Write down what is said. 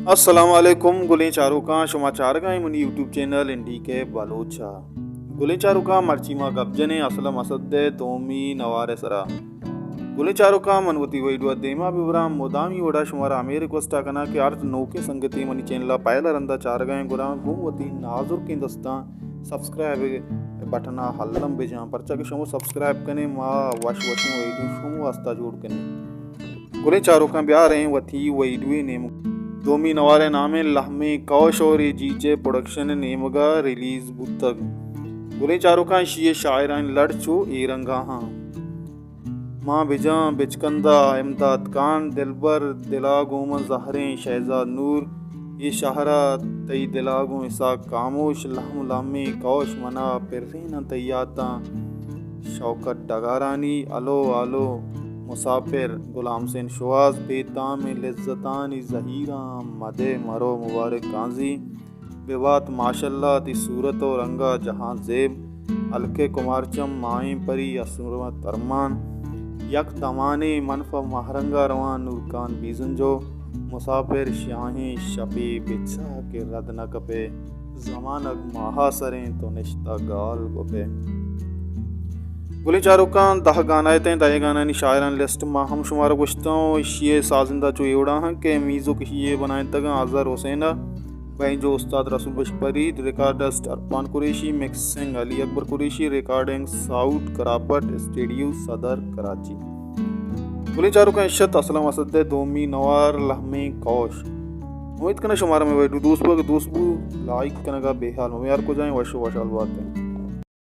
السلام علیکم گلیں چاروکاں، شما چارگا ایں منی یوٹیوب چینل این ڈی کے بلوچ ءَ۔ گلیں چاروکاں، مرچی ما گپ جنیں اسلم اسد ءِ دومی نوار ءِ سرا۔ گلیں چاروکاں، من وتی ویڈیو ءَ دیما ببراں، مدامی وڑا شمارا ہمے ریکویسٹ ءَ کناں کہ ہر نوکیں سنگتے منی چینل ءَ پہلا رندا چارگا ایں گڑا گوں وتی نازرکیں دستاں سبسکرائب بٹن ءَ الم بجاں، پرچا کہ شما سبسکرائب کنے ما وش وشیں ویڈیو شما واسطہ جوڑ کنیں۔ گلیں چاروکاں، بیاریں وتی ویڈیوے نیمگ۔ دومی نوار ءِ نام ایں لہمیں کوش اور اے جی جے پروڈکشن ءِ نیمگا ریلیز بوتگ۔ گلیں چاروکاں، ایشی ءِ شاعرانی لڑ چو اے رنگا ہاں۔ ماں بجاں بچکندہ امداد خان، دلبر دلا گوں من زہریں شہزاد نور، اے شہرا تئی دلا گوں اسحاق خاموش، لہم لہمیں کوش منا پریناں تئی یاتاں۔ شوکت ڈگارانی الو الو مسافر، غلام حسین شوہاز، بے تامیں لذتانی زہیراں مدے مرو مبارک قاضی، ببات ماشاءاللہ تئی صورت و رنگا جہاں زیب، ہلکے کمارچم ماہیں پری اسمت ارمان، یک دمانے من پہ مہرنگا رواں نورخان بیزنجو، مسافر شاہیں شپے بچا کہ رد نہ کپے، زمانگ ماہا سریں تو نشتہ گال گپے۔ گلیں چاروکاں، دہ گانا اتیں، دہ گانانی شاعرانی لسٹ ما ہم شمارا گوشتاں و ایشی ءِ سازندہ چو اے وڑا ہاں کہ میوزک ایشی ءِ بنائینتگاں اظہر حسین ءَ، بینجو استاد رسول بخش فرید، ریکارڈسٹ عرفان قریشی، مکسنگ علی اکبر قریشی، ریکارڈنگ ساؤنڈ کراپٹ اسٹوڈیو صدر کراچی۔ گلیں چاروکاں، اش ات اسلم اسد ءِ دومی نوار لہمیں کوش۔ امید کناں شمارا مئے ویڈیو دوست بوگ، دوست بو لائک کنگا بے حال مبیں، ہر کجائیں وش و وشحال باتیں۔